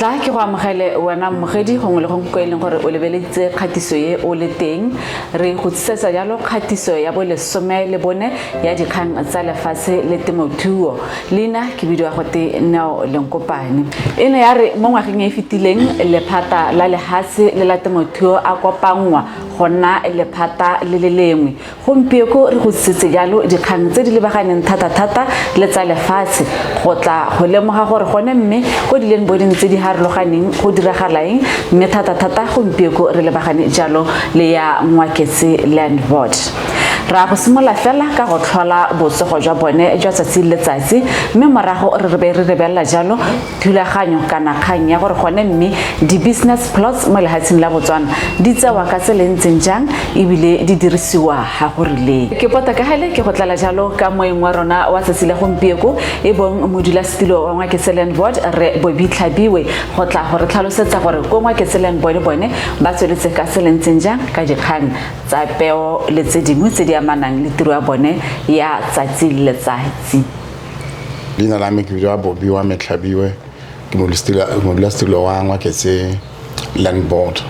Tla ke go amogele wena mmogedi gongwe le gongwe ko e leng gore o lebeleditse kgatiso e o le teng. Re go tsisetsa jalo kgatiso ya bolesome le bone ya dikgang tsa lefatshe le temothuo. Leina ke bidiwa gote Neo Lenkopane. E ne ya re mo ngwageng e e fetileng lephata la lehatshe le la temothuo a kopanngwa go nna lephata le le lengwe. Gompieko re go tsisetse jalo dikgang tse di lebaganeng thata-thata le tsa lefatshe go tla go lemoga gore gone mme ko dileng boding tse di harologaneng go diragalaeng, mme thata-thata gompieko re lebagane jalo le ya Ngwaketse Land Board. Ra go simolola fela ka go tlhola botsogo jwa bone jwa tsatsi le letsatsi, mme morago re be re lebelela jalo thulaganyo kana kgang ya gore gone mme di-business plots mo lehatsheng la Botswana di tsewa ka tsela e ntseng jang ebile di dirisiwa ga go rileng. Ke pota ka gale ke go tlala jalo ka moeng wa rona wa tsatsi la gompieko e bong modulasetilo wa Ngwaketse Land Board re Bobby Tlhabiwe go tla go re tlhalosetsa gore ko Ngwaketse Land Board bone ba tsweletse ka tsela e ntseng jang ka dikgang tsa peo le tse dingwe tse di amanang le tiro ya bone ya tsatsi le letsatsi. Leina la me ke bidiwa Bobby wa Metlhabiwe, ke modulasetilo wa Ngwaketse Land Board.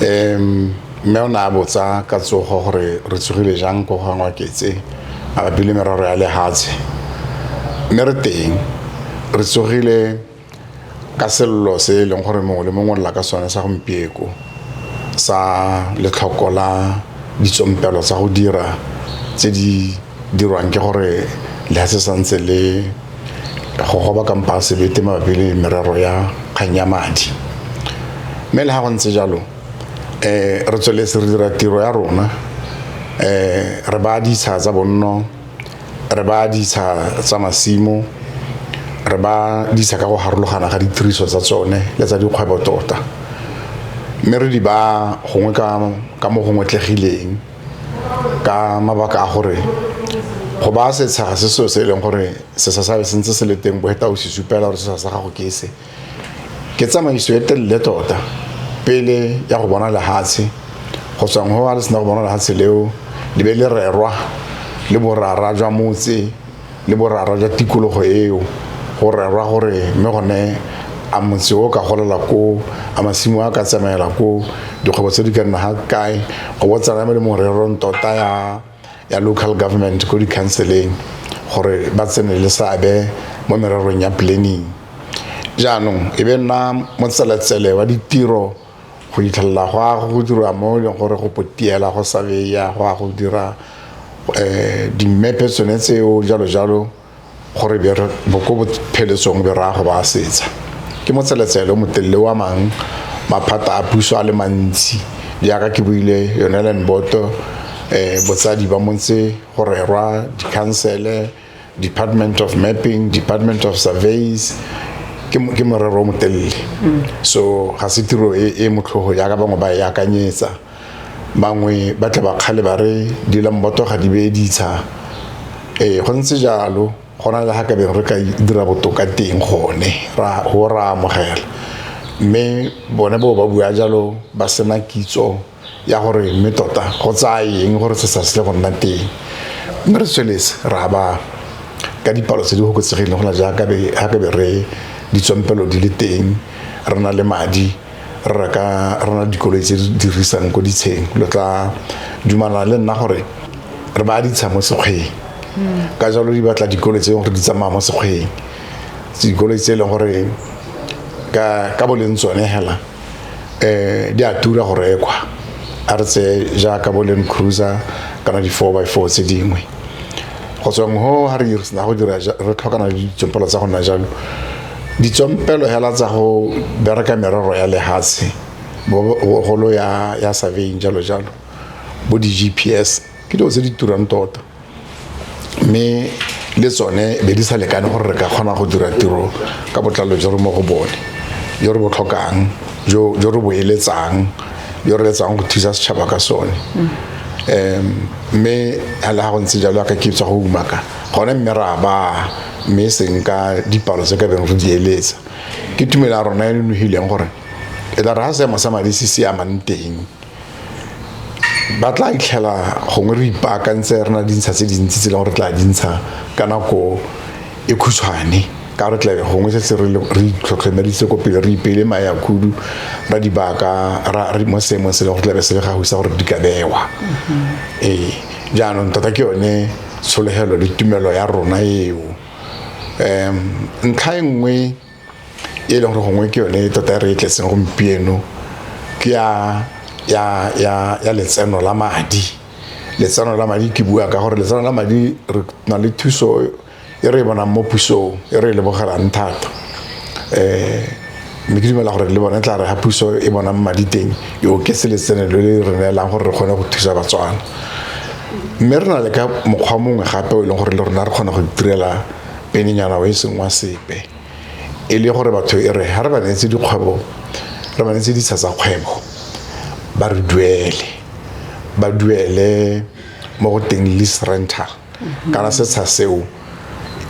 Mme o ne a botsa ka tsogo gore re tsogile jang ko ga Ngwaketse mabapi le merero ya lehatshe. Mme re teng, re tsogile ka sello se e leng gore mongwe le mongwe o lla ka sone sa gompieko sa letlhoko la ditsompelo tsa go dira tse di dirwang ke gore lehatshe santse le gogoba kampa sebete mabapi le merero ya kgang ya madi. Mme le ga go ntse jalo, re tsweletse re dira tiro ya rona, re baya ditsha tsa bonno, re baya ditsha tsa masimo, re ba ditsha ka go harologana ga ditiriso tsa tsone le tsa dikgwebo tota. Mme re di ba gongwe ka mo go ngotlegileng ka mabaka a gore go baya setsha ga se selo se e leng gore setsha sa be sentse se le teng bo heta o se supela gore setsha sa gago ke se. Ke tsamaiso e telele tota pele ya go bona lehatshe, go tswang go ga le sena go bona lehatshe leo le be le rerwa le borara jwa motse le borara jwa tikologo eo, go rerwa gore mme gone a motse o ka golela ko, a masimo a ka tsamaela ko, dikgwebo tse di ka nna ga kae, go bo tsena mo le morerong tota ya local government ko di-councileng gore ba tsene le seabe mo mererong ya planning. Jaanong e be nna motseletsele wa ditiro go itlhelela go a go dirwa mo e leng gore go potiela, go surveya, go a go dira dimmepe tsone tseo jalo jalo, gore be re bo ko pheletsong be ra go ba setsa. Ke motseletsele o motelele o amang maphata a puso a le mantsi, jaaka ke buile yone land board, botsadi ba motse, go rerwa di-council, Department of Mapping, Department of Surveys, ke morero o motelele. So ga se tiro e motlhogo jaaka bangwe ba e akanyetsa. Bangwe ba tle ba kgale ba re dilamboto ga di beye ditsha. Go ntse jalo, go na le ga ka beng re ka dira botoka teng gone, go ra amogela. Mme bone bo ba bua jalo ba sena kitso ya gore mme tota go tsaya eng gore se sa se le go nna teng. Mme re tsweletse ra ba ka dipalo tse di fokotsegileng go na jaaka ga ka be re ditsompelo di le teng, re na le madi, re reka, re na le dikoloi tse di dirisang ko ditsheng. Lo tla dumalana le nna gore re baya ditsha mo sekgweng, ka jalo di batla dikoloi tse e leng gore di tsamaya mo sekgweng, dikoloi tse e leng gore ka boleng tsone hela di a tura go rekwa. A re tseye jaaka bo Land Cruiser kana di four by four tse dingwe. Go tswang ho ga re sena go dira re tlhokana le ditsompelo tsa go nna jalo, ditsompelo hela tsa go bereka merero ya lehatshe bogolo ya surveying jalo jalo, bo di-GPS ke dilo tse di turang tota, mme le tsone be di sa lekane gore re ka kgona go dira tiro ka botlalo jo re mo go bone, jo re bo tlhokang, jo re bo eletsang, jo re eletsang go thusa setšhaba ka sone. Mme le ga go ntse jalo ka ke tswa go umaka gone, mme ra ba mme e seng ka dipalo tse ka beng re di eletsa. Ke tumelo ya rona e nonogileng gore e tla re ga seemo sa madi se siamang teng, ba tla itlhela gongwe re ipaakantse re na le dintsha tse dintsi tse e leng gore re tla dintsha ka nako e khutshwane. Ka re tlabe gongwe se se re itlhotlhomeditse ko pele, re ipeile mae a khudu, ra di baka re mo seemong se leng go tlabe se le gaufi sa gore di ka bewa. Ee, jaanong tota ke yone tshologelo le tumelo ya rona eo. Ntlha e nngwe e leng gore gongwe ke yone tota re e tletseng gompieno ke ya letseno la madi. Letseno la madi, ke bua ka gore letseno la madi re na le thuso e re e bonang mo pusong e re e lebogelang thata. Mme ke dumela gore le bone tla re ga puso e bonang madi teng e oketse letseno le le re neelang gore re kgone go thusa Batswana. Mme re na le ka mokgwa mongwe gape o e leng gore le rona re kgona go itirela penenyana o e seng wa sepe, e le gore batho e re ga re ba neetse dikgwebo, re ba neetse ditsha tsa kgwebo, ba re duele, ba duele mo go teng lease rental, kana setsha seo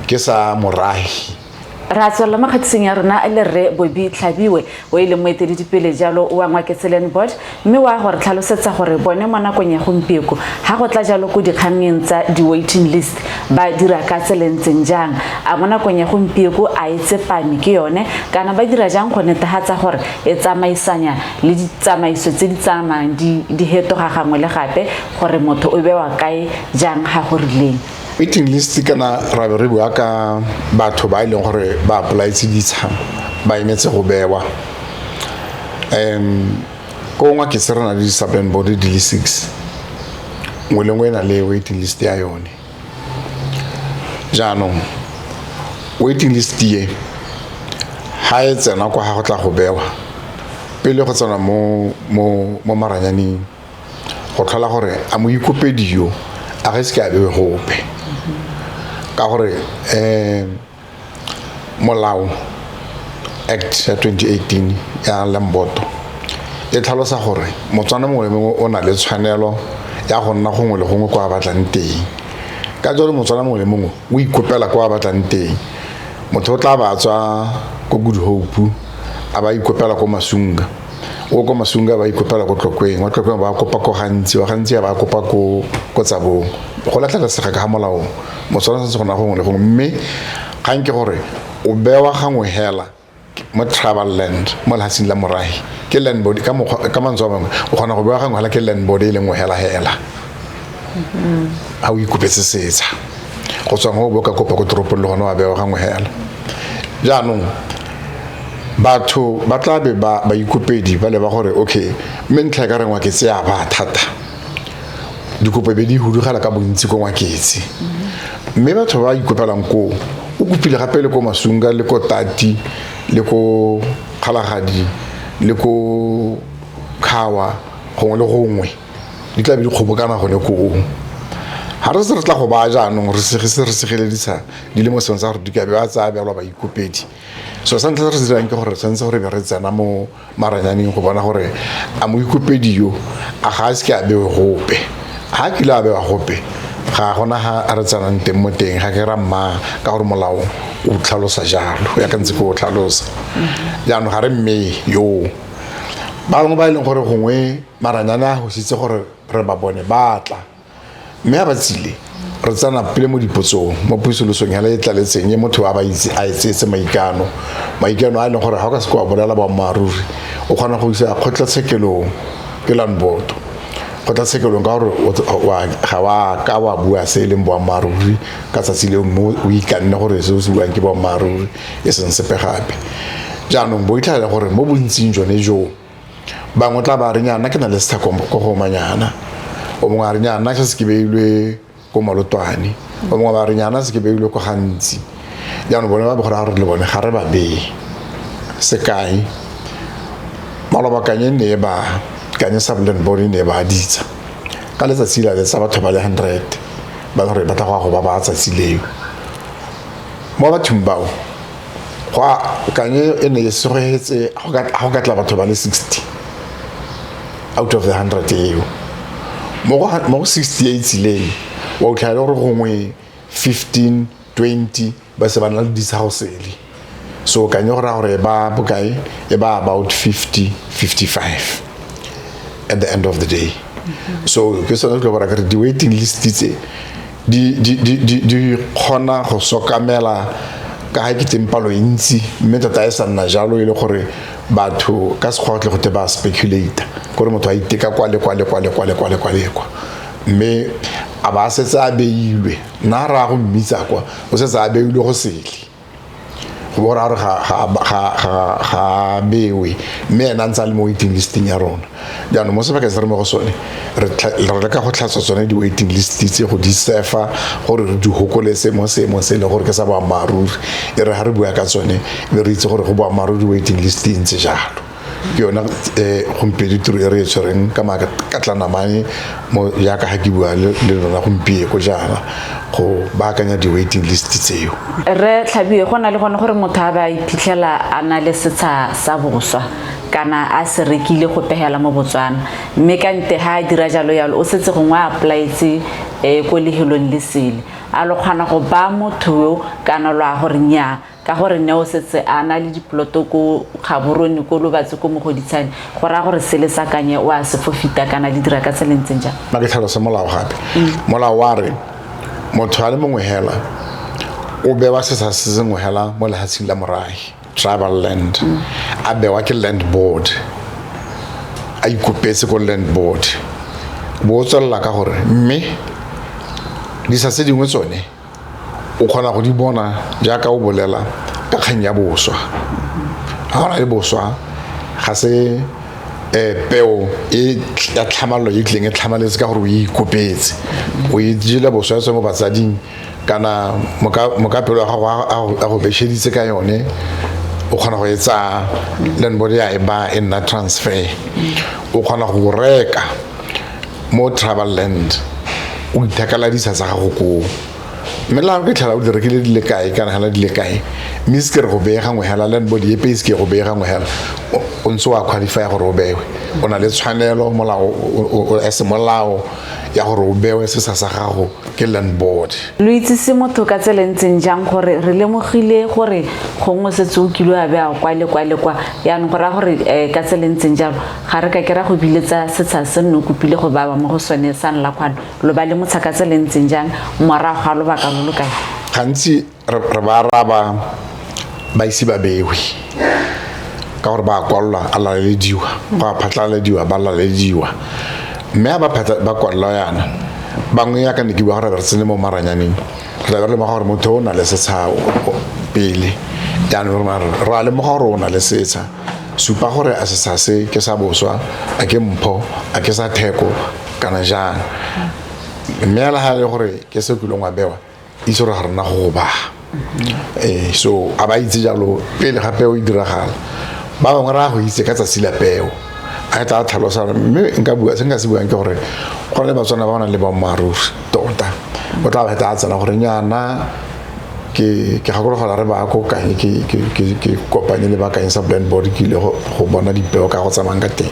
ke sa morahi. Ra tswelela mo kgatisong ya rona le rre Bobby Tlhabiwe, o e leng moeteledipele jalo wa Ngwaketse Land Board, mme wa gore tlhalosetsa gore bone mo nakong ya gompieko ga go tla jalo ko dikgangeng tsa di-waiting list ba dira ka tsela e ntseng jang. A mo nakong ya gompieko a e tsepame ke yone, kana ba dira jang go netefatsa gore e tsamaisanya le ditsamaiso tse di tsamayang di hetoga gangwe le gape, gore motho o bewa kae jang ga go rileng. Waiting list kana ra be re bua ka batho ba e leng gore ba applyetse ditsha, ba emetse go bewa. Ko Ngwaketse re na le di-sub-land board di le 6, nngwe le nngwe e na le waiting list ya yone. Jaanong waiting list e ga e tsena kwa ga go tla go bewa, pele go tsena mo maranyaneng go tlhola gore a moikopedi yo a ge se ke a bewe gope, ka gore molao Act ya 2018 ya Land Board e tlhalosa gore Motswana mongwe le mongwe o na le tshwanelo ya go nna gongwe le gongwe kwa a batlang teng. Ka jalo Motswana mongwe le mongwe o ikopela kwa a batlang teng. Motho o tla ba tswa ko Good Hope a ba ikopela ko Masunga, o ko Masunga ba ikopela ko Tlokweng, wa Tlokweng ba kopa ko Gantsi, wa Gantsi ba kopa ko Tsabong. Go latlhelesega ka ga molaong, Motswana o tshwanetse go nna gongwe le gongwe. Mme kgang ke gore o bewa gangwe hela mo tribal land, mo lefatsheng la morahi ke land board. Ka mokgwa, ka mantswe a mangwe, o kgona go bewa gangwe hela ke land board e le nngwe hela hela ga o ikopetse setsha. Go tswa mo bo ka kopa ko toropong le gone wa bewa gangwe hela. Jaanong batho ba tla be ba baikopedi ba leba gore okay, mme ntlha e ka re Ngwaketse ya ba thata, dikopo be di hudugela ka bontsi ko Ngwaketse, mme batho ba ikopelang koo o kopile gape le ko Masunga le ko Tati le ko Kgalagadi le ko Khawa, gongwe le gongwe di tla be di kgobokana gone koo. Ga re se re tla go baya jaanong re segese re segeledisa di le mo seong sa gore di ka be ba tsaya beelwa baikopedi. So sa ntlha se re se dirang ke gore re tshwanetse gore be re tsena mo maranyaneng go bona gore a moikopedi yo a ga a se ke a bewe gope. Ga a kile a bewa gope, ga gona ga re tsenang teng mo teng, ga ke ra mmaa, ka gore molao o tlhalosa jalo ya ka ntse ke o tlhalosa. Jaanong ga re mme yo ba bangwe ba e leng gore gongwe maranyane a gositse gore re ba bone ba tla, mme ga ba tsile re tsena pele mo dipotsong, mo pusolosong hela e tlaletseng e motho a ba itse a e tseetse maikano, maikano a e leng gore ga o ka se ke wa bolela boammaaruri o kgona go isa kgotlatshekelong ke land board, kgotlatshekelong ka gore ga wa ka wa bua se e leng boammaaruri ka tsatsi leo, mme o ikanne gore se o se buang ke boammaaruri e seng sepe gape. Jaanong bo itlhela gore mo bontsing jone joo bangwe tla ba re nyana ke na le setsha ko go manyana, o mongwe a re nyana se se ke beilwe ko Malotwane, o mongwe ba re nyana se ke beilwe ko Gantsi. Jaanong bone ba bogora gore le bone ga re ba beye. Sekai, maloba Kanye ne e ba Kanye Sub-Land Board ne e ba ditsa ka letsatsi la letsa batho ba le 100 ba gore ba tla go ya go ba ba tsatsi leo. Mo bathong bao go Kanye e ne e segetse go ka tla batho ba le 60 out of the 100 eo. Mo go 60 e tsileng wa utlhela le gore gongwe 15 20 ba se ba na le ditsha go sele. So Kanye go raya gore e ba bokae, e ba about 50 55 at the end of the day. So ke sone se tlo gore di-waiting list tse di kgona go sokamela Ka ga ke teng palo e ntsi, mme tota e sa nna jalo, e le gore batho ka sekgwa tle go te ba speculate, kore motho a iteka kwa le kwa le kwa le kwa le kwa le kwa le kwa, mme a ba setse a beilwe. Nna ra go mmitsa kwa, o setse a beilwe go sele, go bo ra gore ga bewe, mme ena a ntse a le mo waiting listing ya rona. Jaanong mo sebakeng se re mo go sone, re leka go tlhatswa tsone di-waiting list tse, go di sefa gore re di hokoletse mo seemong se e leng gore ke sa boammaaruri. E re ga re bua ka tsone, be re itse gore go boammaaruri waiting list e ntse jalo. Ke yona gompieno tiro e re e tshwereng ka makatlanamane mo, jaaka ga ke bua le lona gompieko jaana, go baakanya di-waiting list tseo. Re Tlhabiwe, go na le gone gore motho a ba iphitlhela a na le setsha sa boswa kana a se rekile go pegela mo Botswana, mme ka nte ha a dira jalo jalo o setse gongwe a applyetse ko lehelong le sele, a lo kgona go ba motho yo kana lo a gore nnyaa, ka gore ne o setse a na le diploto ko Gaborone, ko Lobatse, ko Mogoditshane, go raya gore sele sa Kanye o a se fofita kana le dira ka tsela e ntseng jang? Nna ke tlhalose molao gape. Molao wa re motho a le mongwe hela o bewa setsha se sengwe hela mo lefatsheng la morahi, tribal land, a bewa ke land board, a ikopetse ko land board, bo o tswelela ka gore mme disa tse dingwe tsone o kgona go di bona jaaka o bolela ka kgang ya boswa. Ga gona le boswa, ga se peo e ya tlhamallo e tlileng e tlhamaletse ka gore o e ikopetse, o e jele boswa tswe mo batsading kana mokapelo wa gago a go bešeditse ka yone, o kgona go e tsaya land board ya e ba e nna transfer. O kgona go reka mo tribal land, o ithekela ditsha tsa gago koo, mme la ke tlhela o di rekile di le kae kana hela di le kae, mme se ke re go beega nngwe hela land board epe e se ke go beega nngwe hela, o ntse wa qualify gore o bewe, o na le tshwanelo molao ya semolao ya gore o bewe setsha sa gago ke land board. Lo itsise motho ka tsela e ntseng jang gore re lemogile gore gongwe setse o kile a beya kwa le kwa le kwa, yaanong go raya gore ka tsela e ntseng jalo ga re ka ke ra go biletsa setsha se nne o kopile go bawa mo go sone sa nla kwano, lo ba le motsha ka tsela e ntseng jang morago ga lobaka lo lo kae? Gantsi re ba araba ba ise ba bewe, ka gore ba kwalelwa, a lalediwa, go a phatlaladiwa, ba lalediwa, mme a ba kwalelwa yana bangwe yaka ne ke bua gore re tsene mo maranyaneng, re tla be re lemoga gore motho o na le setsha pele. Jaanong re a lemoga gore o na le setsha, supa gore a setsha se ke sa boswa, a ke mpho, a ke sa theko kana jang, mme a le ga e le gore ke se kileng wa bewa, itse gore ga rena go ba. So a ba itse jalo pele ga peo e diragala. Ba bangwe re a go itse ka tsatsi la peo, a tla tlhalosa, mme nka bua se nka se buang ke gore go na le Batswana ba ba nang le boammaaruri tota, o tla ba a tsena gore nyana ke gakologelwa re ba ko Kanye, ke kopanye le ba Kanye sa land board, ke ile go bona dipeo ka go tsamayang ka teng,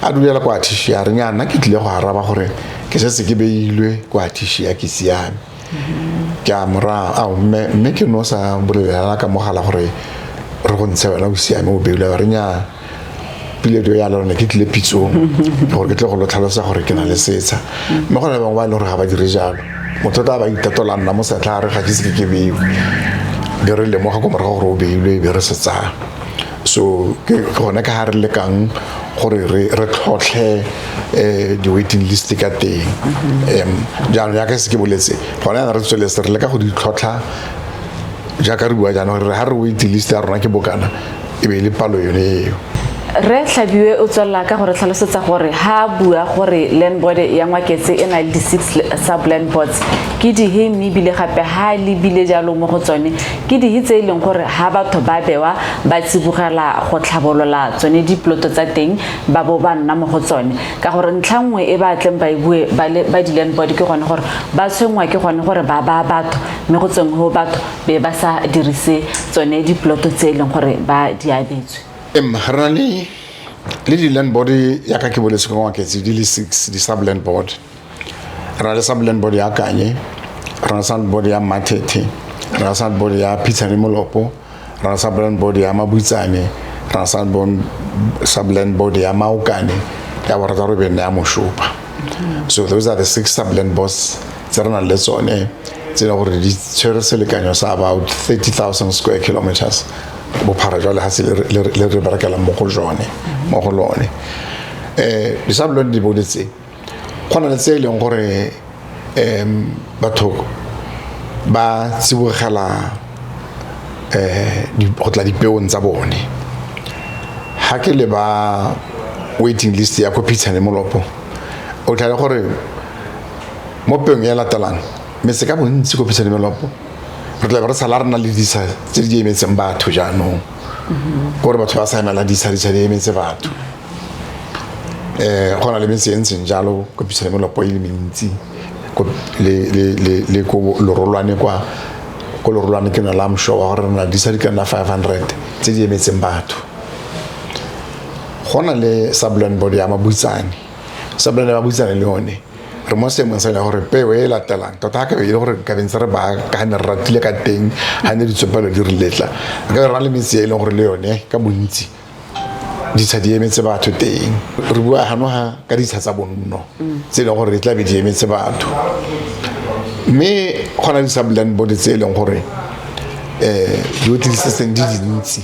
a dulela kwa Artesia, re nyana ke tlile go araba gore ke setse ke beilwe kwa Artesia, ke siame. Ke a moraa, ao mme ke no sa bolelela ka mogala gore re go ntshe wena o siame o beilwe, re nya piledio ya lone ke tlile pitsong gore ke tle go lo tlhalosa gore ke na le setsha. Mme go na le bangwe ba e leng gore ga ba dire jalo, motho o tla ba itatola nna mo setlha a re ga ke se ke beiwe, be re lemoga ko morago gore o beilwe, be re se tsaya. So ke gone ka ga re lekang gore re tlhotlhe di-waiting list ka teng. Jaanong jaaka se ke boletse, gone yana re tsweletse re leka go di tlhotlha jaaka re bua jaanong, re ga re waiting list ya rona ke bokana, e be e le palo yone eo. Re Tlhabiwe o tswelela ka gore tlhalosetsa gore ha bua gore land board ya Ngwaketse e na le di-6 sub land boards ke dihe, mme ebile gape ha lebile jalo mo go tsone ke dihe tse e leng gore ha batho ba bewa ba tsibogela go tlhabolola tsone diploto tsa teng ba bo ba nna mo go tsone, ka gore ntlha nngwe e ba tleng ba e bue ba di-land board ke gone gore ba tshwenngwa ke gone gore ba ba batho, mme go tsweng go batho be ba sa dirise tsone diploto tse e leng gore ba di abetswe. Re na le di-land board yaka ke boletse ko Ngwaketse di le 6 di-sub land board. Re na le sub land board ya Kanye, re na le sub board ya Mathethe, re na le sub board ya Phitshane Molopo, re na le sub land board ya Mabutsane, re na le sub land board ya Maokane, ya borataro be nne ya Moshopa. So those are the 6 sub land boards tse re nang le tsone. tse e leng gore di tshwere selekanyo sa about 30,000 square kilometers bophara jwa lefatshe le re berekelang mo go jone, mo go lone. Di-sub-land board tse go na le tse e leng gore batho ba tsibogela go tla dipeong tsa bone. Ga ke le ba waiting list ya ko Phitshane Molopo, o tlhale gore mo peong e latelang metse ka bontsi ko Phitshane Molopo re tla be re sala re na le ditsha tse di emetseng batho jaanong, kore batho ba sa emela ditsha, ditsha di emetse batho. Go na le metse e ntseng jalo ko Phitshane Molopo e le mentsi, le ko Lorolwane kwa, ko Lorolwane ke na la msho wa gore re na ditsha di ka nna 500 tse di emetseng batho. Go na le sub-land board ya Mabutsane, sub-land ya Mabutsane le yone re mo seemong sa gore peo e latelang tota ga ka be e le gore ka bentse re baakane re ratile ka teng, ga ne ditsopelo di re letla, re ka be re na le metse e leng gore le yone ka bontsi ditsha di emetse batho teng. Re bua gano ga ka ditsha tsa bonno tse e leng gore di tla be di emetse batho, mme go na le di-sub-land board tse e leng gore di-waiting list tse di dintsi,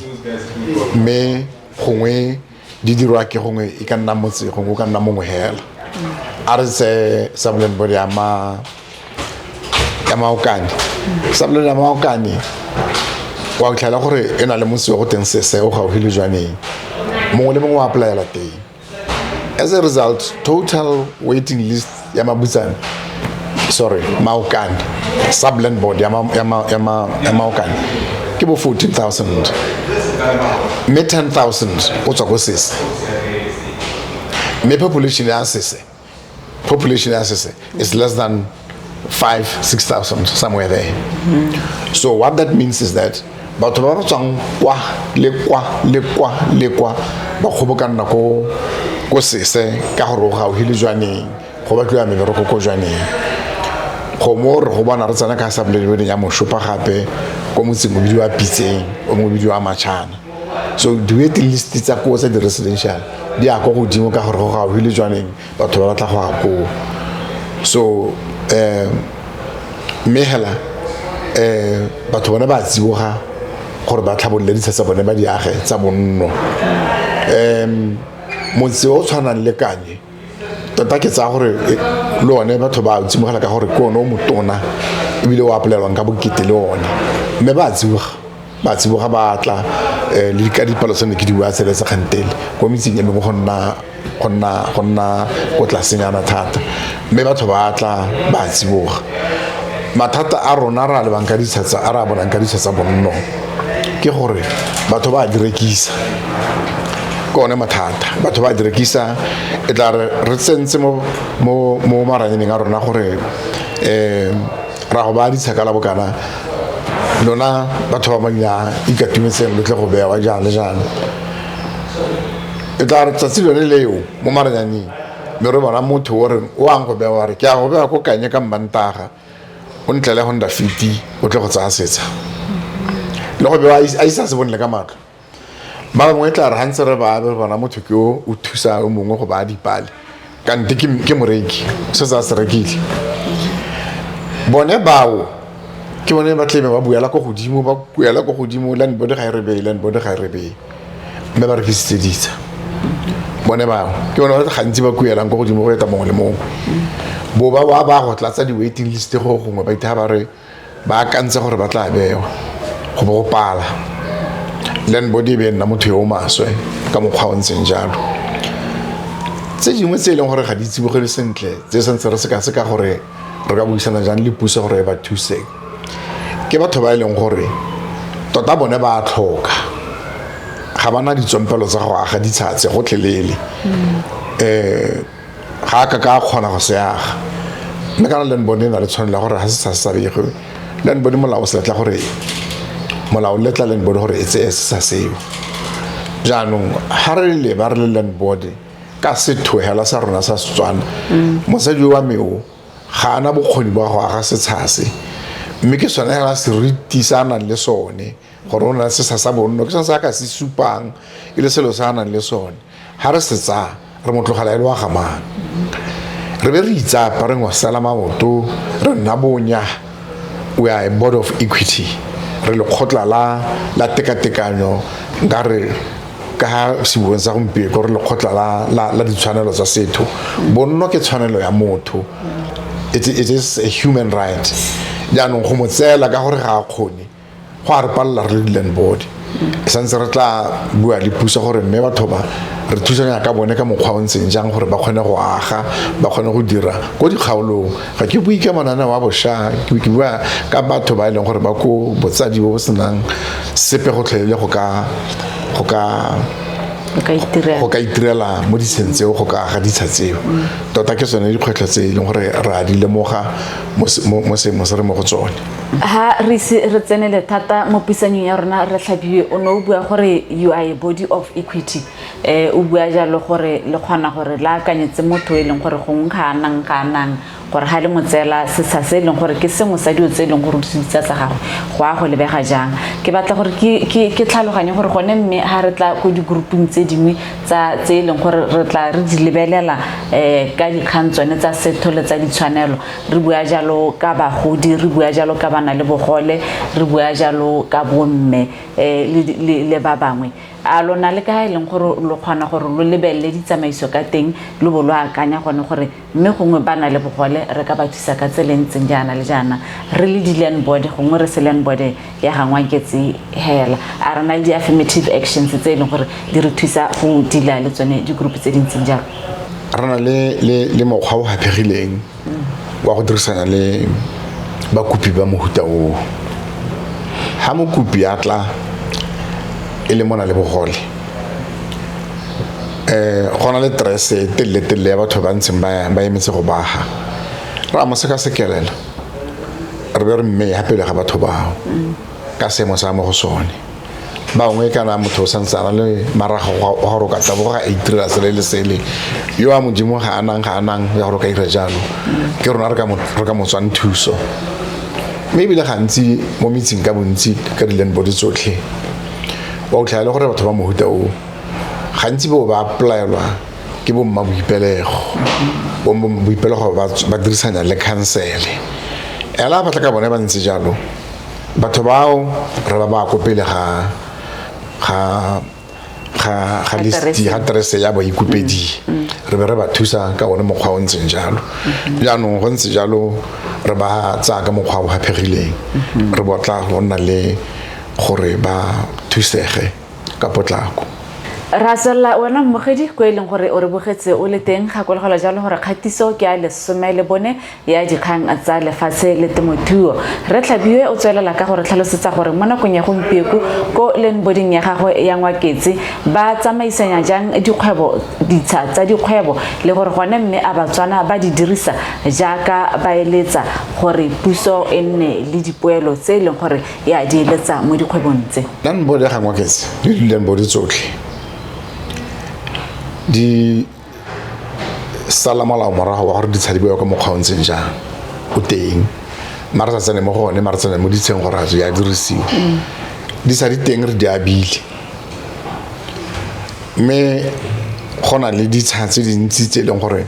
mme gongwe di dirwa ke gongwe e ka nna motse, gongwe o ka nna mongwe hela. A re tse sub-land board ya Maokane, sub-land ya Maokane wa tlhela gore e na le motse wa go teng Sese o gaufi le Jwaneng, mongwe le mongwe o applyela teng. As a result, total waiting list ya Mabutsane, sorry, Maokane, sub-land board ya Maokane ke bo 14,000, mme 10,000 o tswa ko Sese, mme population ya Sese, population ya Sese is less than 5-6,000, somewhere there. So what that means is that batho ba ba tswang kwa le kwa le kwa le kwa ba kgobokanna ko Sese ka gore o gaufi le Jwaneng, go batliwa mebereko ko Jwaneng. Go mo re go bona re tsena ka sub-land board ya Moshopa gape ko motseng o bidiwa Pitseng, o mongwe o bidiwa Machana. So di-waiting list tsa ko tsa di-residential di ya kwa godimo ka gore go gaufi le Jwaneng, batho ba batla go ya koo. So mme hela batho bone ba tsiboga gore ba tlhabolole ditsha tsa bone ba di age tsa bonno. Motse o tshwanang le Kanye tota ke tsaya gore le one batho ba tsimogela ka gore ke one o motona ebile o apolelwang ka bokete le one, mme ba tsiboga ba tla le ka dipalo tse ne ke di bua tsele tsa kgantele ko metseng e mengwe go nna ko tlasenyana thata, mme batho ba tla ba tsiboga. Mathata a rona re a lebang ka ditsha tsa, a re a bonang ka ditsha tsa bonno ke gore batho ba di rekisa, ke one mathata. Batho ba di rekisa, e tla re tsentse mo maranyaneng a rona gore ra go ba ditsha ka la bokana, lona batho ba maina ikatumetseng lo tle go bewa jang le jang. E tla re tsatsi lone leo mo maranyaneng mme re bona motho o reng o ang go bewa, re ke a go bewa ko Kanye ka Mmantaga, o ntlele Honda Fit o tle go tsaya setsha le go bewa a isa se bone le ka matlo. Ba bangwe tla re ga ntse re ba re bona motho ke o o thusa o mongwe go baya dipale, kante ke moreki se a se rekile. Bone bao ke bone ba tlebe ba buela ko godimo, ba buela ko godimo, land board ga e re beye, land board ga e re beye, mme ba rekisitse ditsha. Bone bao ke bone ba gantsi ba kuelang ko godimo go eta mongwe le mongwe. Bo ba ba go tlatsa di-waiting list go gongwe ba itha ba re ba akantse gore ba tla bewa, go bo go pala. Land board e be nna motho yo o maswe ka mokgwa o ntseng jalo. Tse dingwe tse e leng gore ga di tsibogele sentle, tse santse re sekaseka gore re ka buisana jang le puso gore e ba thuse, ke batho ba e leng gore tota bone ba tlhoka, ga bana ditsompelo tsa go aga ditsha tse gotlhelele. Ga a ka kgona go se aga, mme kana land board e na le tshwanelo ya gore ga se sa begwe, land board molao se letla gore, molao letla land board gore e tseye se sa seo. Jaanong ga re le ba re le land board ka setho hela sa rona sa Setswana, mosadi wa me o ga ana bokgoni ba go aga setsha se, mme ke sone hela seriti sa a nang le sone gore o na le setsha sa bonno, ke sone se a ka se supang e le selo se a nang le sone. Ga re se tsaya re mo tlogela e le wa gamang, re be re itsapa re ngwasela maoto, re nna bonya, We are a board of equity, re lekgotla la tekatekanyo, nka re ka sebueng sa gompieno re lekgotla la ditshwanelo tsa setho. Bonno ke tshwanelo ya motho, it is a human right. Jaanong go mo tseela ka gore ga a kgone, go a re palela re le di-land board. E santse re tla bua le puso gore mme batho ba re thusanya ka bone ka mokgwa o ntseng jang gore ba kgone go aga, ba kgone go dira ko dikgaolong. Ga ke bue ka mananeo a bošwa, ke bua ka batho ba e leng gore ba ko botsadi bo bo senang sepe gotlhelele go ka itirela mo ditsheng tseo, go ka aga ditsha tseo. Tota ke tsone dikgwetlho tse e leng gore re a di lemoga mo seemong se re mo go tsone. Ha re re tsenele thata mo puisanyong ya rona, re Tlhabiwe, o ne o bua gore you are a body of equity. O bua jalo gore le kgona gore le akanyetse motho e leng gore gongwe ga a nang gore ga le mo tseela setsha se e leng gore ke sengwe sa dilo tse e leng gore o di tsa gagwe, go a go lebega jang. Ke batla gore ke tlhaloganye gore gone mme ha re tla ko di-grouping tse dingwe tsa tse e leng gore re tla re di lebelela ka dikgang tsone tsa setho le tsa ditshwanelo, re bua jalo ka bagodi, re bua jalo ka bana le bogole, re bua jalo ka bomme le ba bangwe. A lona le ka e leng gore lo kgona gore lo lebelele ditsamaiso ka teng, lo bo lo akanya gone gore mme gongwe ba na le bogole re ka ba thusa ka tsela e ntseng jaana le jaana, re le di-land board, gongwe re se land board ya ga Ngwaketse hela, a re na le di-affirmative actions tse e leng gore di re thusa go deala le tsone di-group tse di ntseng jalo? Re na le mokgwa o haphegileng wa go dirisana le bakopi ba mohuta oo. Ha mokopi a tla e le mona le bogole, go na le terese e telele-telele ya batho ba ntseng ba emetse go baga, re a mo sekasekelela, re be re mme ya pele ga batho bao ka seemo sa mo go sone. Bangwe kana motho o santse a na le marago wa gore o ka taboga a itirela sele le sele, yo a modimo ga a nang ya gore o ka ira jalo, ke rona re ka mo tswang thuso. Mme ebile gantsi mo metseng ka bontsi ka di-land board tsotlhe, wa utlhela le gore batho ba mohuta o gantsi bo ba applyelwa ke bo mma boipelego. Bo mma boipelego ba dirisana le khansele. Ela batla ka bone ba ntse jalo, batho bao re ba ko pele ga ga terese ya baikopedi, re be re ba thusa ka one mokgwa o ntseng jalo. Jaanong go ntse jalo re ba tsaya ka mokgwa o haphegileng, re botla go nna le gore ba thusege ka potlako. Ra tswelela wena mmogedi ko e leng gore o re bogetse o le teng, gakologelwa jalo gore kgatiso ke ya 14 ya dikgang tsa lefatshe le temothuo. Re Tlhabiwe o tswelela ka gore tlhalosetsa gore mo nakong ya gompieko ko land boarding ya gagwe ya Ngwaketse ba tsamaisanya jang dikgwebo, ditsha tsa dikgwebo, le gore gone mme a Batswana ba di dirisa jaaka ba eletsa gore puso e nne le dipoelo tse e leng gore ya di eletsa mo dikgwebong tse. Land board ya ga Ngwaketse le di-land board tsotlhe di sala molao morago wa gore ditsha di bewa ka mokgwa o ntseng jang o teng, mare sa tsene mo go one, mare tsene mo ditsheng gore a di a dirisiwa. Ditsha di teng re di abile, mme go na le ditsha tse dintsi tse e leng gore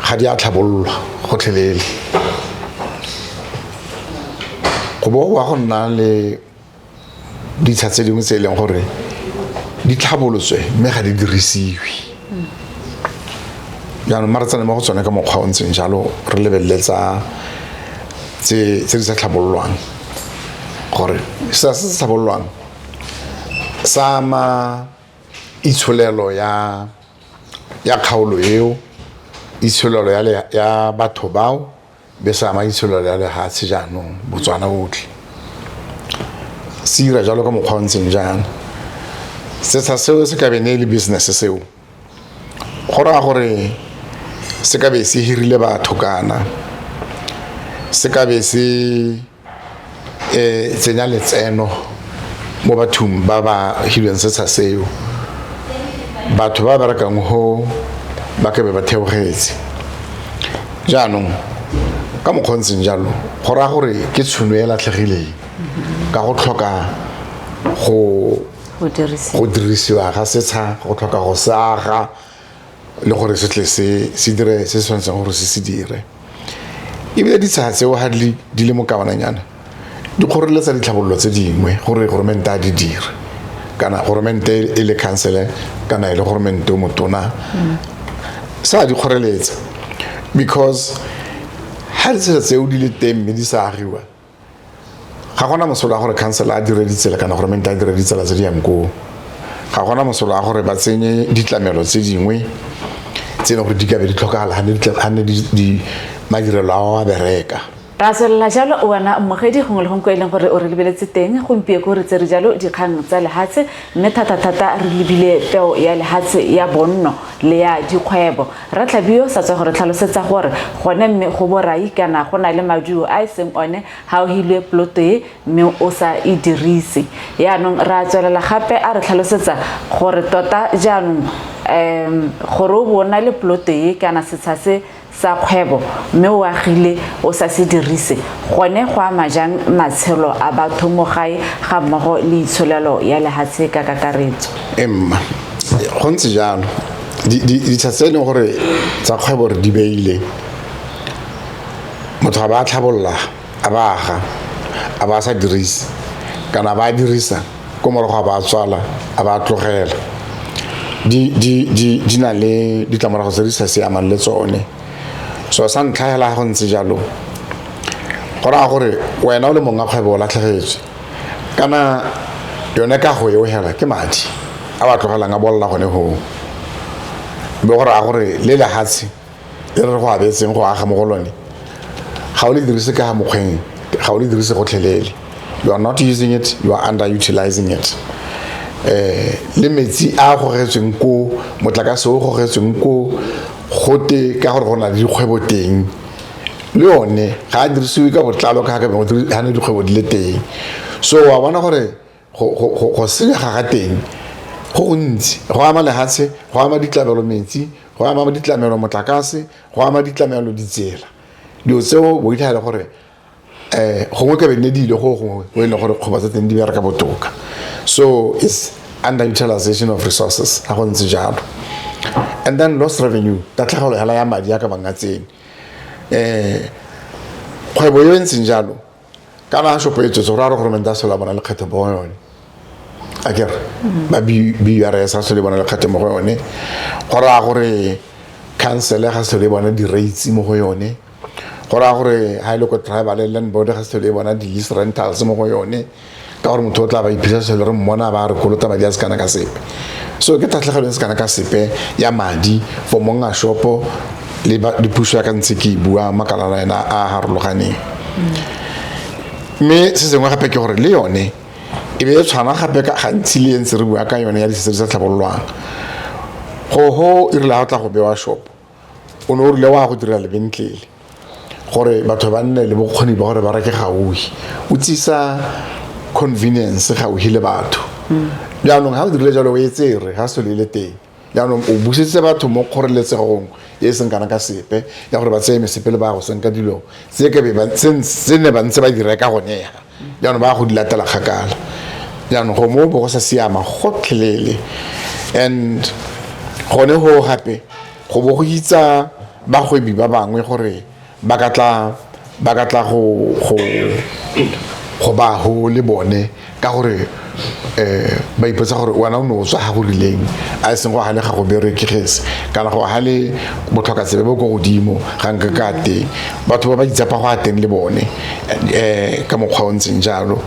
ga di a tlhabololwa gotlhelele. Go bo go go nna le ditsha tse dingwe tse e leng gore di tlhabolotswe mme ga di dirisiwe. Jaanong mare tsene mo go tsone ka mokgwa o ntseng jalo, re lebelele tsa tse di sa tlhabololwang, gore se se tlhabololwang sa ama itsholelo ya kgaolo eo, itsholelo ya batho bao, be sa ama itsholelo ya lehatshe jaanong Botswana botlhe. Se ira jalo ka mokgwa o ntseng jang. Setsha seo se ka be ne le business seo, go raya gore se ka be se hirile batho kana se ka be se tsenya letseno mo bathong ba ba hilweng setsha seo. Batho ba berekang ho ba ka be ba theogetse. Jaanong ka mokgwa o ntseng jalo, go raya gore ke tšhono e latlhegileng ka go tlhoka go dirisiwa ga setsha, go tlhoka go se aga le gore se tle se dire se se tshwanetseng gore se se dire. Ebile ditsha tseo ga di le mokawananyana di kgoreletsa ditlhabololo tse dingwe gore goromente a di dire, kana goromente e le council kana e le goromente o motona, sa di kgoreletsa, because ha ditsela tseo di le teng mme di sa agiwa, ga gona mosola gore council a dire ditsela kana goromente a dire ditsela tse di yang koo. Ga gona mosola gore ba tsenye ditlamelo tse dingwe tse e leng gore di ka be di tlhokagala ga ne madirelo ao a bereka. Ra tswelela jalo wena mmogedi gongwe le gongwe ko e leng gore o re lebeletse teng gompieko, re tsere jalo dikgang tsa lehatshe, mme thata-thata re lebile peo ya lehatshe ya bonno le ya dikgwebo. Ratlhabio sa tswa gore tlhalosetsa gore gone mme go borai kana go na le maduo a e seng one ga o hilwe ploto e mme o sa e dirise. Yaanong ra tswelela gape a re tlhalosetsa gore tota jaanong gore o bo o na le ploto e kana setsha se sa kgwebo mme o agile o sa se dirise, gone go ama jang matshelo a batho mo gae ga mmogo le itsholelo ya lehatshe ka kakaretso. Emma, go ntse jalo. Ditsha tse e leng gore tsa kgwebo re di beile, motho a ba a tlhabolola, a ba aga, a ba sa dirise, kana ba dirisa ko morago a ba tswala, a ba tlogela, di na le ditlamorago tse di sa siamang le tsone. So sa ntlha hela ga go ntse jalo, go raya gore wena o le mongwe kgwebo o latlhegetswe, kana yone ka go eo hela ke madi a ba tlogelang a bolla gone hoo, be go raya gore le lehatshe le re go abetseng go aga mo go lone ga o le dirise ka ga mokgweng, ga o le dirise gotlhelele. You are not using it, you are underutilizing it. Le metsi a gogetsweng ko, motlakase o gogetsweng ko, gote ka gore go na le dikgwebo teng, le one ga a dirisiwe ka botlalo ka ga ne dikgwebo di le teng. So wa bona gore go senyega ga teng go gontsi, go ama lehatshe, go ama ditlamelo metsi, go ama ditlamelo motlakase, go ama ditlamelo ditsela. Dilo tseo bo itlhela gore gongwe ka be nne di ile go gongwe go e leng gore kgoba tsa teng di bereka botoka. So it's underutilization of resources ga go ntse jalo. And then lost revenue, tatlhegelo hela ya madi a ka bang a tsene. Kgwebo e ntseng jalo kana shopo e tswetse, go raya gore goromente a sola bona lekgetho mo go yone, akere ba BURS ga sole bona lekgetho mo go yone, go raya gore council ga sole bona di-rates mo go yone, go raya gore ha e le ko tribal land board ga sole bona di-lease rentals mo go yone, ka gore motho o tla ba iphitlha sele re mmona ba re kolota madi a se kana ka sepe. So ke tatlhegelo e se kana ka sepe ya madi for monga shopo le puso ya ka ntse ke e bua makalana ena a harologaneng. Mme se sengwe gape ke gore le yone e be e tshwana gape ka gantsi le ntse re bua ka yone ya ditsela tse di sa tlhabololwang. Go ho e rile ha o tla go bewa shop, o ne o rile wa go dira lebentlele gore batho ba nne le bokgoni ba gore ba reke gaufi, o tsisa convenience gaufi le batho. Jaanong ha o dirile jalo o e tsere ga se le teng, jaanong o busetse batho mo kgoreletsegong e seng kana ka sepe ya gore ba tseye mesepele ba go senka dilo tse ka be ba tse ne ba ntse ba di reka gone ya, jaanong ba go di latela kgakala. Jaanong go mo bo go sa siama gotlhelele. And gone go gape go bo go itsa bagwebi ba bangwe gore ba ka tla go ba ho le bone, ka gore ba ipotsa gore wena o ne o tswa ga go rileng, a e seng go gale ga go berekegese kana go gale botlhokatsebe bo ko godimo ga nka ka teng, batho ba ba itsapa go a teng le bone ka mokgwa o ntseng jalo.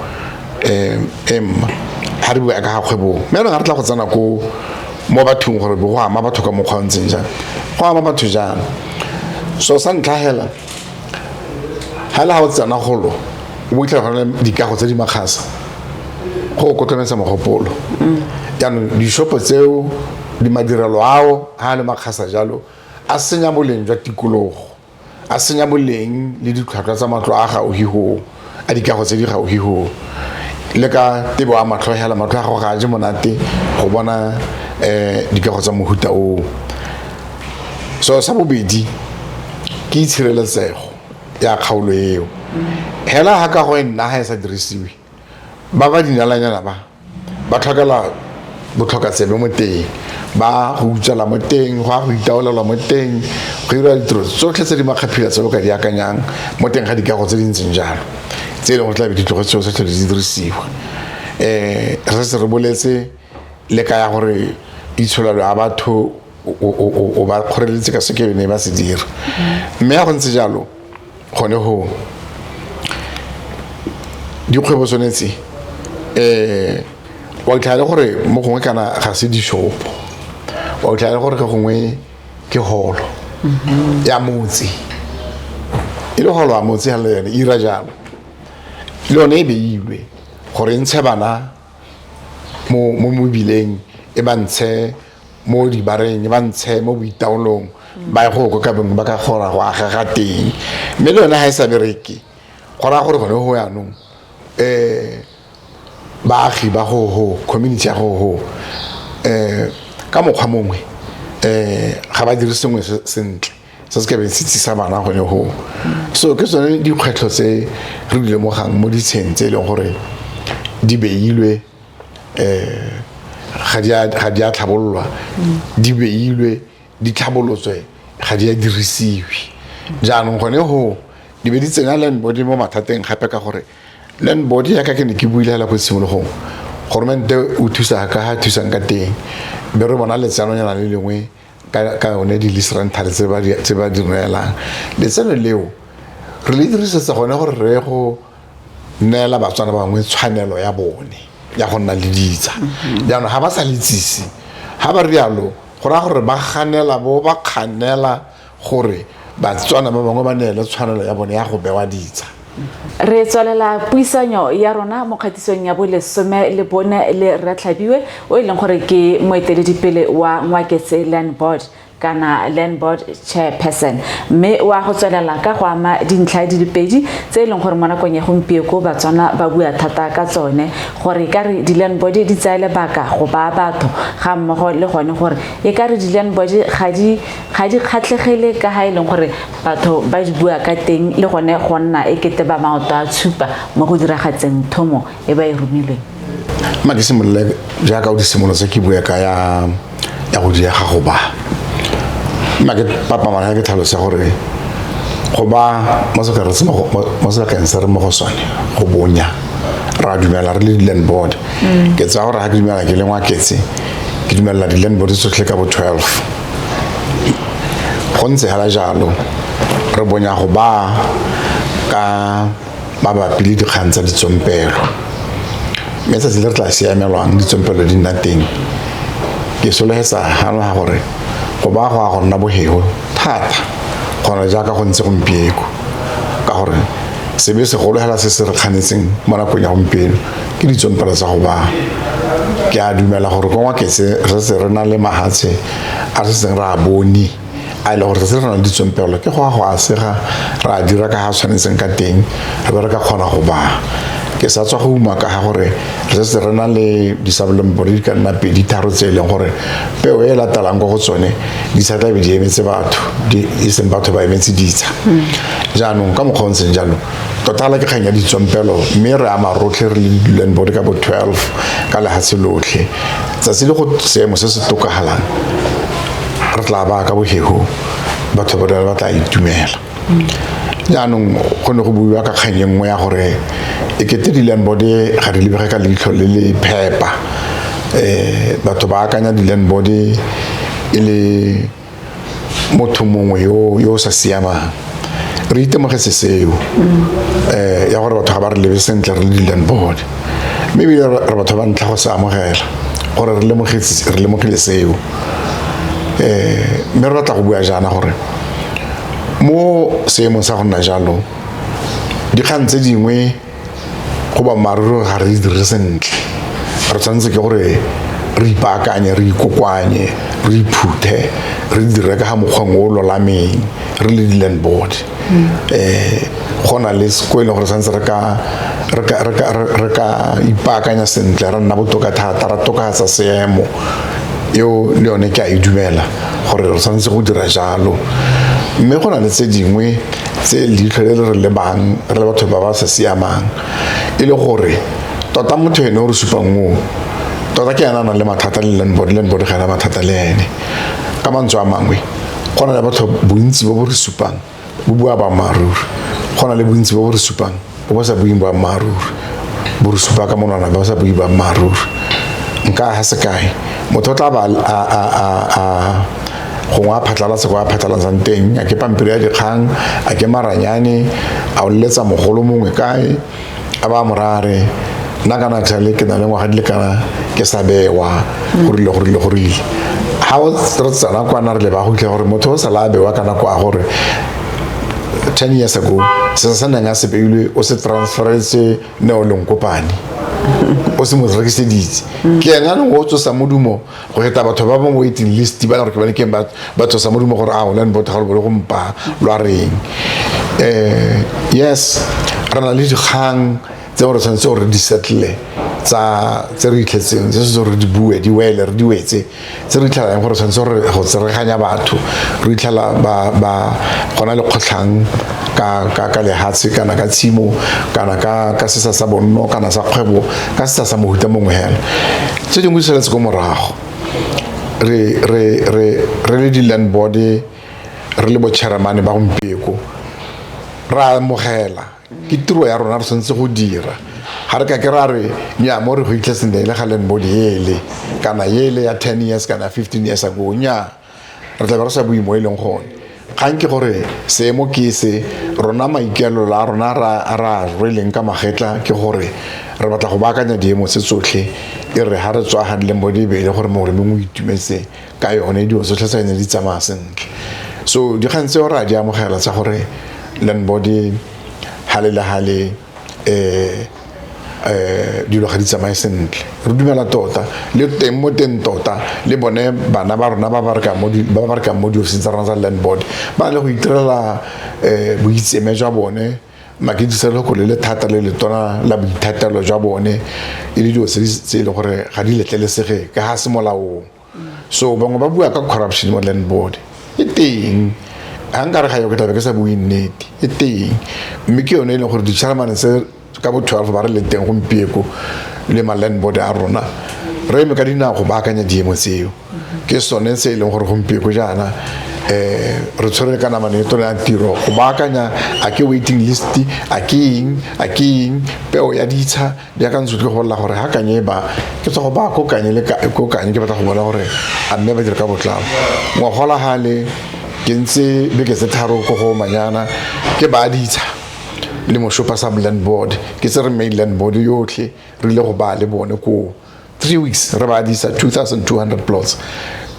Emma ga re bua ka ga kgwebong, mme ga re tla go tsena ko mo bathong gore bo go ama batho ka mokgwa o ntseng jang, go ama batho jang. So sa ntlha hela ga le ga o tsena golo o bo itlhela gona dikago tse di makgasa go kotlometsa mogopolo. Jaanong dishopo tseo di madirelo ao ga a le makgasa jalo a senya boleng jwa tikologo, a senya boleng le ditlhwatlhwa tsa matlo a gaufi ho, a dikago tse di gaufi ho, le ka tebo a matlho hela matlho a gago ga a je monate go bona dikago tsa mohuta oo. So sa bobedi ke itshireletsego ya kgaolo eo. Hela ga kago e nna ga e sa dirisiwe, ba ba dinalanyana ba tlhokela Botlhokatsebe mo teng, ba go utswela mo teng, go a go itaolelwa mo teng, go dira ditiro tsotlhe tse di makgaphila tse o ka di akanyang mo teng ga dikago tse di ntseng jalo, tse e leng gore tlabe di tlogetse tse tlhole di dirisiwa. Re setse re boletse le ka ya gore itsholelo ya batho o ba kgoreletse ka se ke ne ba se dira. Mme ya go ntse jalo gone go dikgwebo tshwanetse wa itlhela gore mo gongwe kana ga se dishopo, wa itlhela gore ka gongwe ke holo ya motse, e le holo ya motse ga le yone ira jalo, le yone e beilwe gore e ntshe bana mo mobileng, e ba ntshe mo dibareng, e ba ntshe mo boitaolong, ba ye go ka bengwe ba ka kgona go agega teng. Mme le yone ga e sa bereke, go raya gore gone go yanong baagi ba go community ya go ka mokgwa mongwe ga ba dire sengwe sentle se se ka beng se tsisa bana gone go. So ke tsone dikgwetlho tse re di lemogang mo ditsheng tse e leng gore di beilwe, ga di a tlhabololwa, di beilwe, di tlhabolotswe, ga di a dirisiwe. Jaanong gone go di be di tsenya land board mo mathateng gape, ka gore land board yaka ke ne ke buile hela ko tshimologong, goromente o thusa ka ga thusang ka teng, be re bona letsenonyana le lengwe ka yone di-lease rental tse ba di neelang. Letseno leo re le dirisetsa gone gore re go neela Batswana ba bangwe tshwanelo ya bone ya go nna le ditsa. Jaanong ga ba sa letsise, ga ba rialo go raya gore ba ganela bo ba kganela gore Batswana ba bangwe ba neele tshwanelo ya bone ya go bewa ditsa. Re tswelela puisanyo ya rona mo kgatisong ya bo 14 le Rre Tlhabiwe, o e leng gore ke moeteledipele wa Ngwaketse Land Board kana Land Board chairperson, mme wa go tswelela ka go ama dintlha di le pedi tse e leng gore mo nakong ya gompieko Batswana ba bua thata ka tsone, gore e ka re di-land board di tsaya lebaka go baya batho, ga mmogo le gone gore e ka re di-land board ga di kgatlhegele ka ga e leng gore batho ba di bua ka teng, le gone go nna e kete ba maoto a tshupa mo go diragatseng thomo e ba e romilweng. Mma ke simolole jaaka o di simolotse, ke bue ka ya go diega go ba. Mma ke papamana ke tlhalose gore go ba mo sebakeng se re mo go sone go bonya, ra dumela re le di-land board. Ke tsaya gore ga ke dumela ke le Ngwaketse, ke dumelela di-land board tsotlhe ka bo 12. Go ntse hela jalo, re bonya go ba ka mabapi le dikgang tsa ditsompelo, mme tsatsi le re tla siamelwang ditsompelo di nna teng, ke sologetsa gano ga gore go ba go a go nna boheo thata gona jaaka go ntse gompieko, ka gore sebe segolo hela se se re kganetseng mo nakong ya gompieno ke ditsompelo tsa go ba. Ke a dumela gore ko Ngwaketse re setse re na le mahatshe a re setseng re a bone, a e le gore tsatsi re na le ditsompelo ke go a go a sega, re a dira ka ga tshwanetseng ka teng, re be re ka kgona go ba. Ke sa tswa go uma ka ga gore re setse re na le disabolompore di ka nna 2 3 tse e leng gore peo e latelang ko go tsone di sa tlabe di emetse batho, e seng batho ba emetse ditsha. Jaanong ka mokgwa o ntseng jalo, tota la ke kgang ya ditsompelo, mme re ama rotlhe re le di-land board ka bo 12 ka lehatshe lotlhe. Tsatsi le go seemo se se tokagalang, re tla ba ka bohego, batho ba ba tla itumela. Jaanong go ne go buiwa ka kgang e nngwe ya gore e kete di-land board ga di lebege ka leitlho le le phepa. Batho ba akanya di-land board e le motho mongwe yo o sa siamang. Re itemogetse seo ya gore batho ga ba re lebe sentle re le di-land board, mme ebile re batho ba ntlha go se amogela gore re lemogile seo. Mme re batla go bua jaana gore mo seemong sa go nna jalo, dikgang tse dingwe go boammaaruri ga re di dire sentle. Re tshwanetse ke gore re ipaakanye, re ikokoanye, re iphuthe, re dire ka ga mokgweng o lolameng re le di-land board. Go na le ko e leng gore tshwanetse re ka ipaakanya sentle, ra nna botoka thata, ra tokafatsa seemo. Eo le yone ke a e dumela gore re tshwanetse go dira jalo. Mme go na le tse dingwe tse leitlho le le re lebang re le batho ba ba sa siamang, e le gore tota motho ene o re supang o Tota ke ena a nang le mathata le land board, land board ga ena mathata le ene. Ka mantswe a mangwe, go na le batho bontsi bo bo re supang bo bua boammaaruri, go na le bontsi bo bo re supang bo bo sa bueng boammaaruri, bo re supa ka monwana ba sa bue boammaaruri. Nka ga sekai, motho o tla ba a gongwe a phatlalatsa kwa a phatlalatsang teng, a ke pampiri ya dikgang, a ke maranyane, a o leletsa mogolo mongwe kae, a ba mo raya re nna kana tlhale ke na le ngwaga di le kana ke sa bewa, go rile go rile go rile. Ga o re tsena kwana re leba go fitlhela gore motho o sala a bewa ka nako a gore 10 years ago se se neng a se beilwe o se transferetse Neo Lenkopane, o se mo rekiseditse. Ke ena anong o tsosa modumo go feta batho ba mo waiting list ba le gore ke bane keng ba tsosa modumo gore a land board ga lo bole go mpa lwa reng. Yes, re na le dikgang tse gore tshwanetse gore di settle tsa tse re itlhetseng tse se gore di bue di wele re di wetse, tse re itlhelang gore tshwanetse gore go tsereganya batho, re itlhela ba gona le kgotlhang ka lehatshe kana ka tshimo kana ka sesa sa bonno kana sa kgwebo ka sesa sa mohuta mongwe hela. Tse dingwe di saletse ko morago. Re le di-land board, re le bo chairman ba gompieko, ra amogela ke tiro ya rona, re tshwanetse go dira. Ga re ka ke ra re nya mo re go itlhe sentle le ga land board ele kana ele ya 10 years kana 15 years ago, nya re tla be re sa bue mo e leng gone. Kgang ke gore seemo ke se rona, maikaelelo a rona ra rweleng ka magetla ke gore re batla go baakanya diemo tse tsotlhe, e re ga re tswa ga land board e be e le gore mongwe le mongwe o itumetse ka yone, dilo tsotlhe tsa yone di tsamaya sentle. So dikgang tseo re a di amogela tsa gore land board hale le hale dilo ga di tsamaye sentle. Re dumela tota le teng mo teng tota le bone bana ba rona ba ba berekang mo diofising tsa rona tsa land board ba na le go itirela boitseme jwa bone, maketisa loko le le thata le letona la boithatelo jwa bone, e le dilo tse e leng gore ga di letlelesege ka ga se molaong. So bangwe ba bua ka corruption mo land board, e teng. Ga nkare ga yo ke tlabe ke sa bue nnete, e teng. Mme ke yone e leng gore di-chairman tse ka bo 12 ba re le teng gompieko le ma land board a rona re eme ka dinao go baakanya diemo tseo. Ke sone se e leng gore gompieko jaana re tshwere ka namane e tona ya tiro go baakanya a ke waiting list, a ke eng, a ke eng, peo ya ditsha di akantse ke go bolela gore ga kanye ba ke tswa go ba ko kanye le ko kanye, ke batla go bona gore a mme ba dira ka botlalo. Ngwagola gale ke ntse beke tse 3 ko go manyana ke ba ditsha le moshopa sa land board, ke tse re main land board yotlhe re ile go ba le bone ko 3 weeks re ba disa 2200 plots.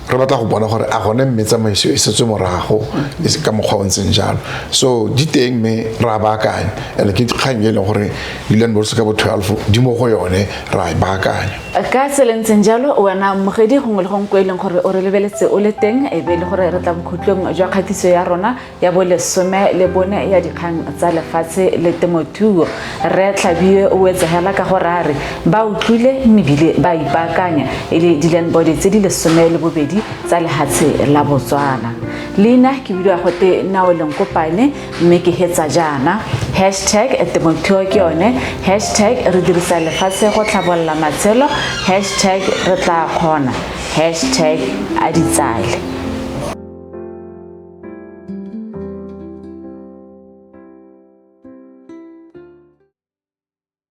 Re batla go bona gore a gone mme tsamaiso e setswe morago e se ka mokgwa o ntseng jalo. So di teng mme ra baakanya, and ke kgang e leng gore di-land boards ka bo 12 di mo go yone, ra e baakanya. Ka tsela e ntseng jalo, wena mogedi gongwe le gongwe ko e leng gore o re lebeletse o le teng, e be e le gore re tla bokhutlong jwa kgatiso ya rona ya bo 14 ya dikgang tsa lefatshe le temothuo. Re Tlhabiwe o wetse hela ka gore a re ba utlwile mme ebile ba ipaakanya e le di-land board tse di 12 tsa lehatshe la Botswana. Leina ke bidiwa gote Nao Lenkopane, mme ke hetsa jaana hashtag temothuo ke yone, hashtag re dirisa lefatshe go tlhabolola matshelo, hashtag re tla kgona, hashtag a ditsale.